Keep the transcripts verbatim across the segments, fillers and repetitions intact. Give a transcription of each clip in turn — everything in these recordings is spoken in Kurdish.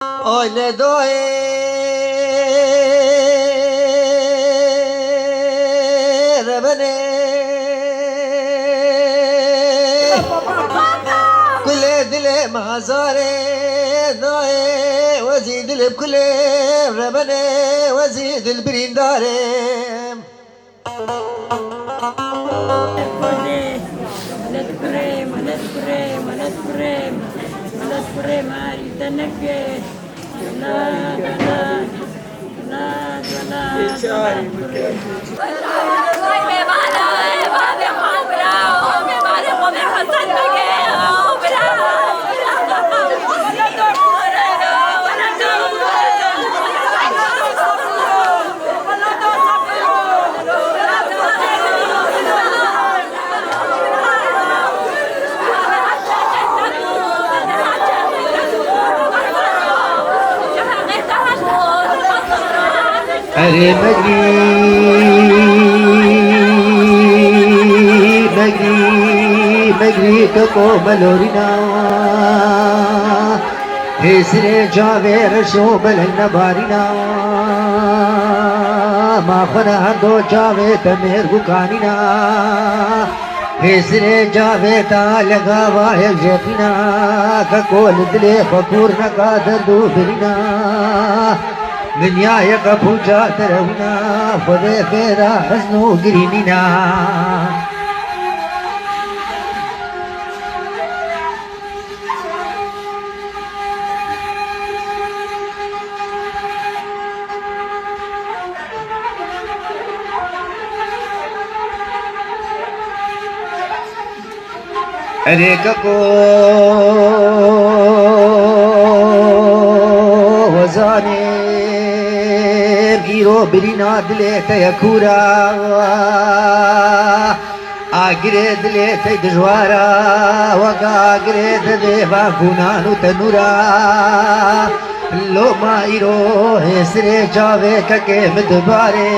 Ay le dayê rebenê. Kulê dilê me hezarê dayê, wezî dilê kulê rebenê, wezî dil birîndarê. Xwedê, melet kurê, melet kurê, melet kurê, melet kurê, marî te neke. La, la, la, la, la, la, la. Erê megrî, megrî, megrî keko melorîna. Hêsirê çavê reş û beleng nebarîna. Ma xwe ne herdo çavê te mêr bûkanîna. Hêsirê çavê te lega va hevjêxîna. Keko li dilê xwe kûr neka derd û birîna. Dinyayeke pûça te rewîna. Xwedê fêra hezn û girînîna. Erê keko wezanê îro birîna dilê te ye kûra. Agirê dilê te dijwara, wek agirê divê van kûnan û tenûra. Loma îro hêsirê çavê kekê min dibarê,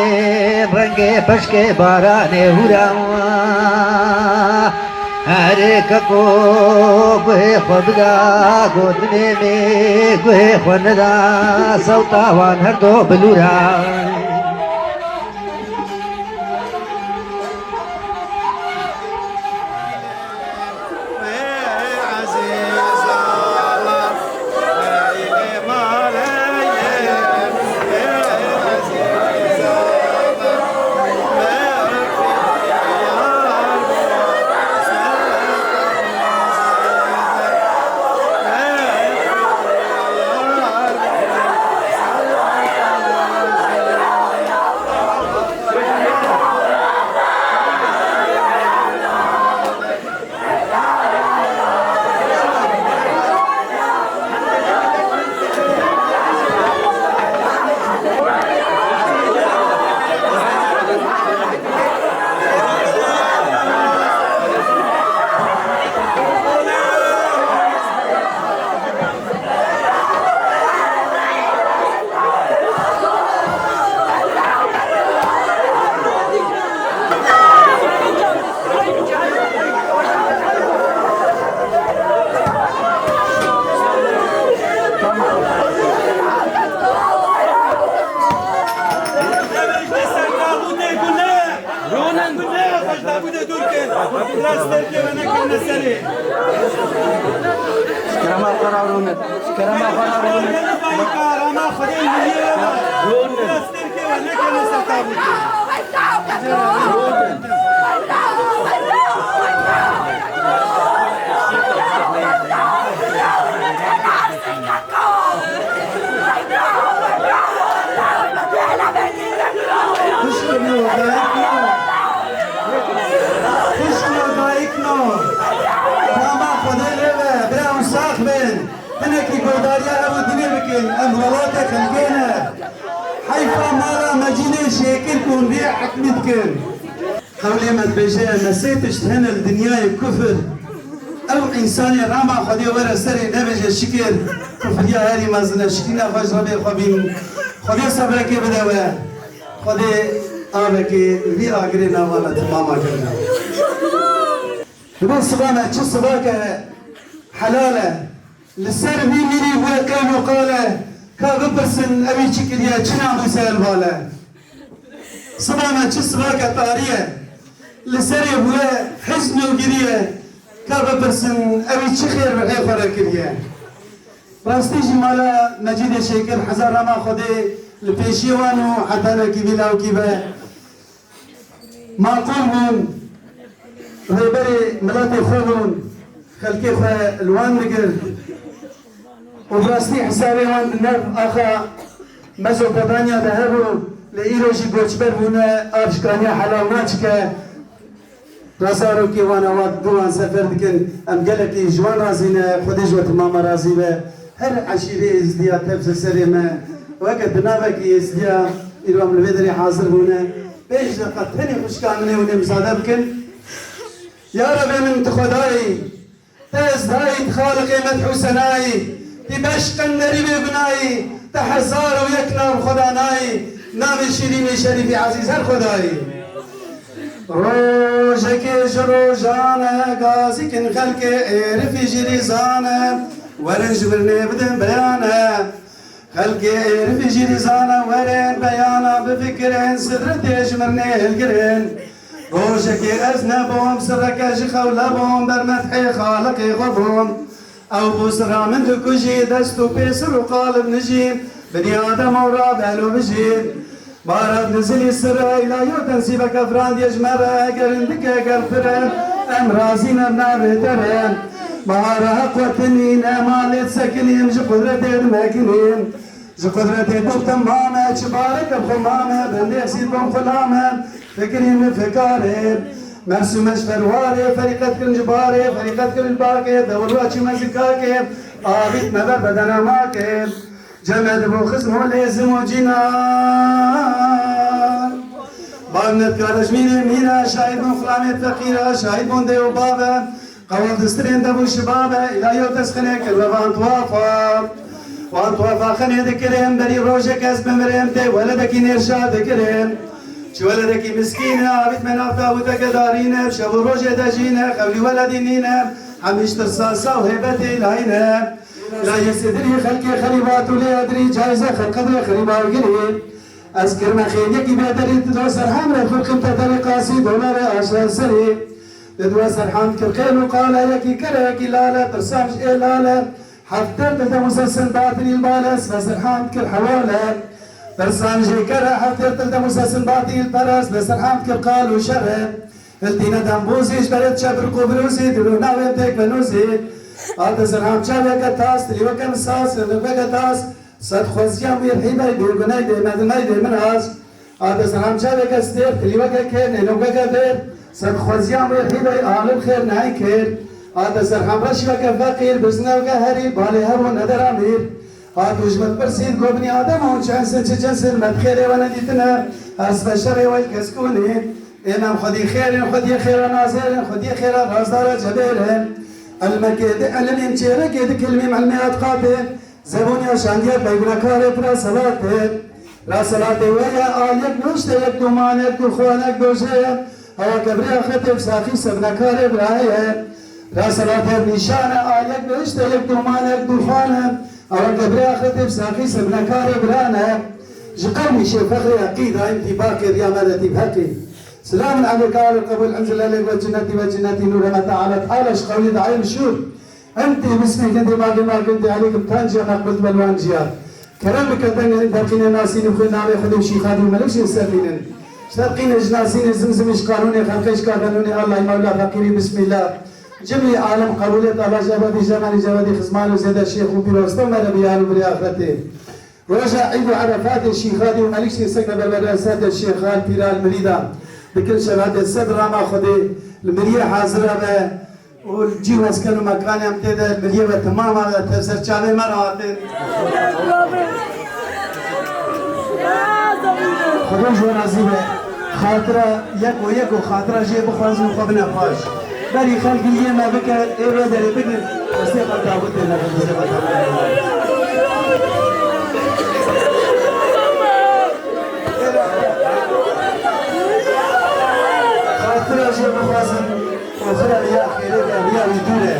rengê peşkê baranê hûra. Erê keko guhê xwe bida gotinê min, guhê xwe neda sewta wan herdo bilûra. Ronin. Kerema xwe ra ronin. Kerema xwe ra ronin. Ronin. Xwişk û dayik no. Xwişk û dayik no. Rama Xwedê lê be, bira hûn sax bin. Hinekî guhdariya ev û dinê bikin, em welatê xelkê ne. Heyfa mala me cînê şêkir ku hûn vê hikmî dikin. Qewlê me dibêje, me sê tişt hene li dinyayê kufir. Ew însanê rama Xwedê were serê nebêje şikir, kufriya herî mezin e, şikîna xwe ji Rebê xwe bîn. Xwedê sebrekê bide we. Xwedê avekê vî agirê nava me temama kirine. Divê siba me çi sibake helal e. Li ser vî mîrî bûye qewl û qal e, ka bipirsin, ewî çi kiriye, çi namûse li bal e. Siba me çi sibake tarî ye, li serê bûye hizn û girî ye, ka bipirsin, ewî çi xêr bi rihê xwe re kiriye. Rastî jî mala Mecîdê Şêkir hezar rama Xwedê li pêşiyê wan û hetanekî vî lawkî be. Maqûl bûn, rêberê miletê xwe bûn, xelkê xwe li wan digir û bi rastî hesabê wan di nav axa Mezopotanya de hebû, lê îro jî koçber bûne, av ji kaniya helal naçike. Reza rokê wan awa bi wan sefer dikin. Em gelekî ji wan razî ne. Xwedê ji we timama razî be. Her eşîrê Êzdiya tev ser serê me. Weke di navekî Êzdiya îro em li vê derê hazir bûne. Pênc deqa tenê xwişka min ê hûn ê mizade bikin. Ya Rebê min, tu Xwedayî, te Êzdayî, tu Xaliqê medh û senayî, tu beş qenderî bêgunayî, te hezar û yek nav Xwedanayî, navê şîrînê şerîfî ezîz her Xwedayî. Rojekê ji rojan e, gazîkin xelkê êrifî jî rîzan e, werin ji mirinê bidin beyan e. Xelkê êrifî jî rîzan e, werin beyana bifikirin, sidretê ji mirinê hilgirin. Rojekê ez nebûm, sirreke ji xew lebûm, ber medhê Xaliqê xwe bûm. Ew bû sirra min dikujî, dest û pê sir û qalib nijî, binî Adem û rabel û bijî. Barat nizilî sirre, îlayo tensîbeke firandiye ji me re, ger hindike ger pir e, em razî ne navê te re. Bahara heq we tinî, ne malê disekinîm, ji qudretê dimekinîm. Ji qudretê te temam e, çi barek em xwe mame, bendê hesît bom xulam e, fikirî min fikarê. Mersûme ji ferwarê, ferîqet kirin ji barê, ferîqet kirin ji bakê, dewrwa çîme zikakê, avît me ber bedena makê. Cem e dibo xizm û lêzim û cîna. Bavnet kare ji mînê mîna, şahid bûn xulamê feqîra, şahid bûn dê û bave. Qewal distirên dev û şibabe, îlayo tesxinê kir ve van tuafa. Van tuafa xenê dikirin, berî rojek ez bimirim, tê weledekî nêrşa dikirin. Çi weledekî miskîn e, avît me nav tawûteke darîn e, şev û rojê dejîn e, xewlî weledî nîne, hemî ji tirsa sa û hêbetê îlahî ne. La yê sedirî xelkê xerîbat û lê edirî, cayze xelqedrê xerîba û girî. Ez kirme xêr yekî bêderî, tu do serhem re xurkim te derê qasî, dolarê aşer serî. Li dua serhand kir qêl û qale, yekî kere yekî lale, tirsam ji ê lale. Heft der dilde musesin batilî li bale, sve serhand kir hewale. Tirsam jê kere heft der dilde musesin batilî li pere, sve serhand kir qal û şere. Hiltîne dembozî ji berê diçe birq û birozî, dilo navên têk venozî. Ate serhand çaveke tas, tilî weke misas, hilnik weke tas. Sed xweziya wî hîbey bêguney dê me diney dê min az. Ate serhand çaveke stêr, tilî weke kêr, nênok weke bêr. Sed xweziya wî hîbey alim xêr ney kêr. Ate serhand reş weke feqîr, bizne weke herî, balê hev û nedera mîr. Hat û ji min pirsîn, go binî Adem hûn çi ensin, çi cinsin, me bi xêrê we nedîtine, ez be şerê we li keskûnî. Ê me em xwedî xêr in, xwediyê xêra nazêr in, xwediyê xêra razdara cebêr in. Ilmekê di ilimîm çêrekê di kilmîm ilmê etiqatê, zebûniya şandiye peygunekarê pira selatê. Ra selatê we ye, al yek nuşte yek duman, yek duxwan, yek dojê ye. Hewa kebrê axretê bi saxî sebnekarê birayê ye. Ra selatê nîşane, al yek nuşte yek duman, yek duxwan e. Ewa kebrê axretê bi saxî sebnekarê birane. Ji qewmî şê fexrê heqî, daîm tîbakê riya me de tîb heqî. Selamun aleyke alel qebûl, enzilalek ve cinnetî ve cinnetî nûre me teala teala ji qewlî daîm şûr. Entî bismî gindî magê ma gindî aleykum tanciya meqbûl dibe li wan ciya. Kerem bike dengê derqînê nasînî xwê navê xwedê û şîxadî û melûşên serfînin. Ji terqînê ji nasînê zimzimî ji qanûnê xelqê ji kavenûnê Allahî Mewla feqîrî bismîllah. Cimî alem qebûlê tala jebedî jemenî jebedî xizman û zêde şêx û pîr osta me re bi yar û birê axretê. Roja Îd û Erefatê şîxadî û melîk şî seke berber ser de şêxan pîral mirîda. Dikin şevatê sed rama Xwedê li miriyê hazira be û cî wesken û mekanê em tê de miriyê ve temama ve tev ser çavê me re hatin. Xwedê ji we razî be. Xatira yek û yek û xatira jê bixwazin û xwe bine paş. Berî xelk li yê me bike, ê vê derê bigrin. Destê xwe tabûtê nexin, destê xwe tabûtê nexin. Xatira jê bixwazin û xira riya xêrê be, riya wî dûr e.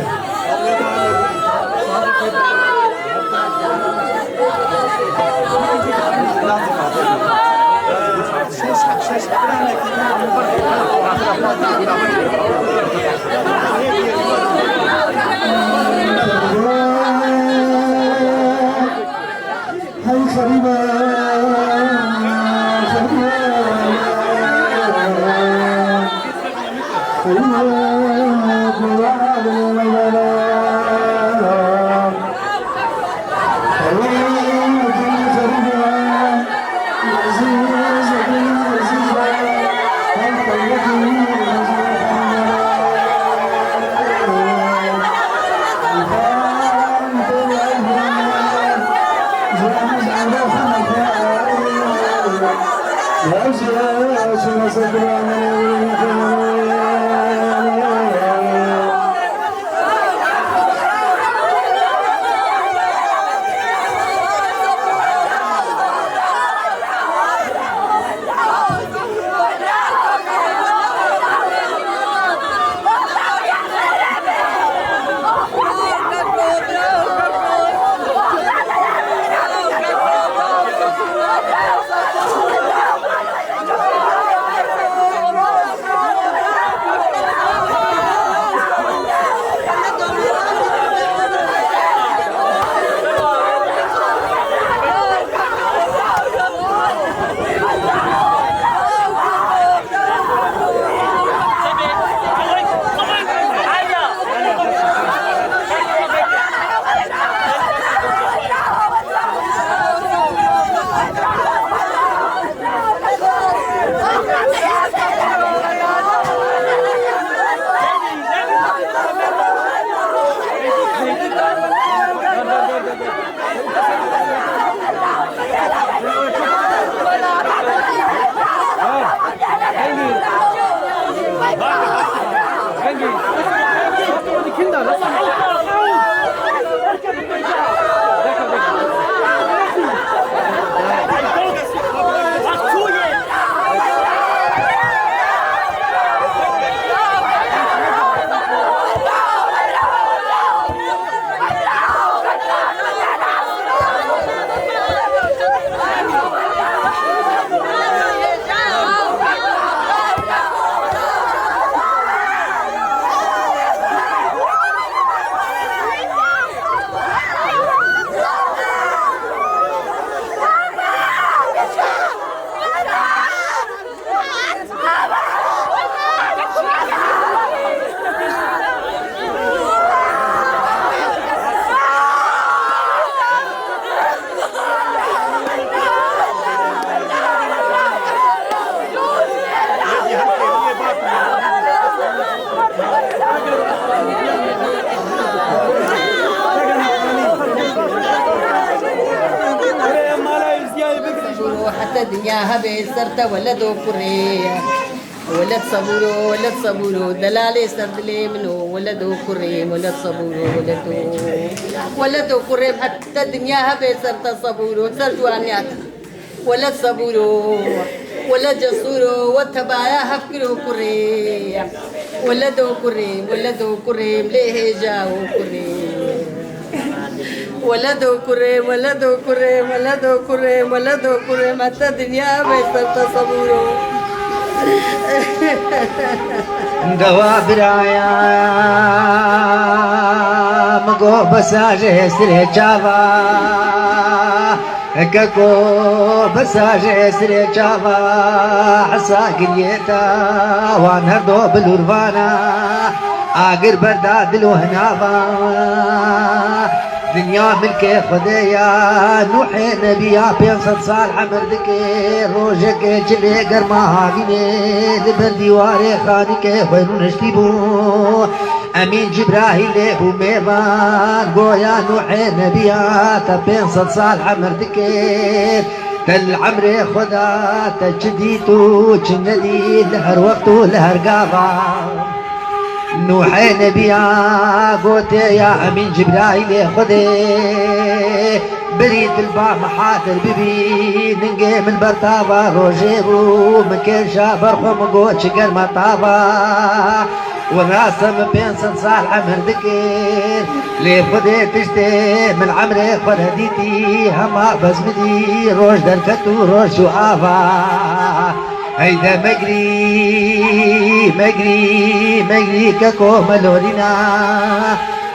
Heta dinya hebe ser te weledo kurê. Weled Sebûro, Weled Sebûro, delalê ser dilê min o, Weledo kurê, Weled Sebûro, Weledo. Weledo kurê, heta dinya hebe ser te Sebûro, ser ciwaniya te. Weled Sebûro, Weled Cesûro, we tebaya hev kiro kurê. Weledo kurê, Weledo kurê, lê hêja o kurê. Weledo kurê, Weledo kurê, Weledo kurê, Weledo kurê, me te dinya be ser te Sebûro. Dewa biraya min go besa ji hêsirê çava. Keko besa ji hêsirê çava hesa giriyê te wan her do bilûrvana agir berda dil û hinava. Dinya milkê Xwedê ya, Nûhê Nebiya pênc sed sal emir dike, rojekê çilê germa havînê li ber dîwarê xanîkê xwe rûniştî bû. Emîn Cibrahîlê bû mêvan, goya Nûhê Nebiya te pênc sed sal emir dike. Te li emrê xwe de te çi dît û çi nedît, li her wext û li her gava. Nûhê Nebiya gote, ya Emîn Cibraîlê Xwedê, berî dilba min hadir bibî, ningê min ber tava rojê bû, min kêşa ber xwe, min got çi germa tava. Wina se min pênc sed sal emir dikir, lê Xwedê tiştê min emrê xwe re dîtî, hema bezmidî roj derket û roj çû ava. Heyde megrî, megrî, megrî keko melorîna.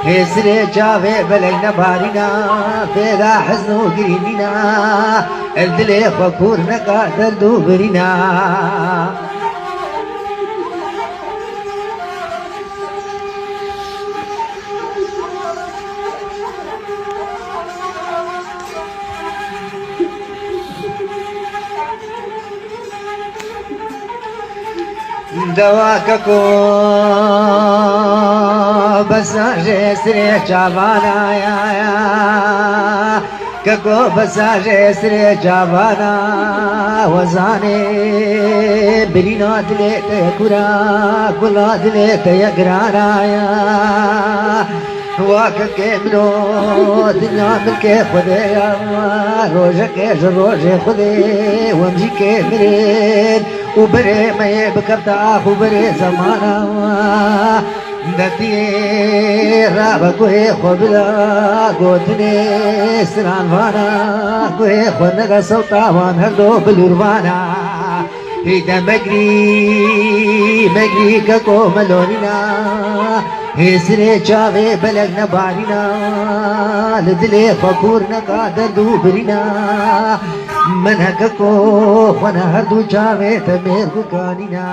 Hêsirê çavê belek nebarîna, fêda hezn û girînîna, el dilê xwe kûr neka derd û birîna. Dewa keko besajê sirê çavana ya, ya. Keko besajê sirê çavana, wezanê birîna dilê te ye kura, gula dilê te ye girana ya. Wa kekê min o, dinya milkê Xwedê ya, rojekê ji rojê Xwedê, wemjîkê mirên û berê me yê bikevta ax û berê zemana. Detiyê rabe guhê xwe bida, gotinê siran vana, guhê xwe nede sewta wan her do bilûr vana. Hîde megrî, megrî keko melonîna, hêsirê çavê belek nebarîna, li dilê xwe kûr neka derd û birîna. Min heke ko xwe ne her du çavê te mêr gukanîna.